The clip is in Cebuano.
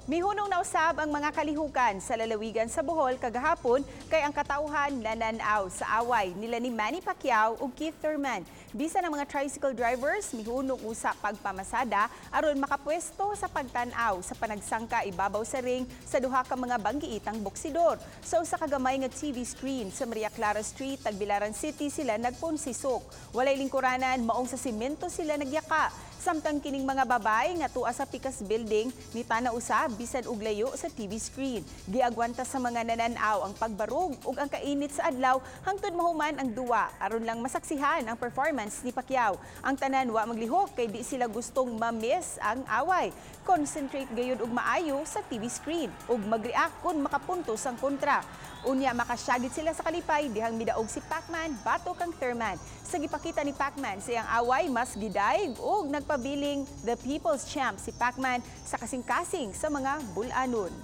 Mihunong na usab ang mga kalihukan sa lalawigan sa Bohol kagahapon kay ang katawhan nananaw sa away nila ni Manny Pacquiao ug Keith Thurman. Bisan ang mga tricycle drivers mihunong usa pagpamasada aron makapwesto sa pagtan-aw sa panagsangka ibabaw sa ring sa duha ka mga banggiitang boksidor. Sa usa ka gamay nga TV screen sa Maria Clara Street, Tagbilaran City sila nagponsisok. Walay lingkuranan, maong sa simento sila nagyaka. Samtang kining mga babae nga tua sa Picas Building ni tana usab bisan og layo sa TV screen. Giagwanta sa mga nananaw ang pagbarog ug ang kainit sa adlaw hangtod mahuman ang duwa aron lang masaksihan ang performance ni Pacquiao. Ang tanan wa maglihok kay di sila gustong ma-miss ang away. Concentrate gayud og maayo sa TV screen ug mag-react kung makapuntos ang kontra. Unya makasyagit sila sa kalipay dihang midaog si Pacman batok kang Thurman. Sa gipakita ni Pacman sa iyang away, mas gidayeg ug nagpabiling the people's champ si Pacman sa kasing-kasing sa mga bulanon.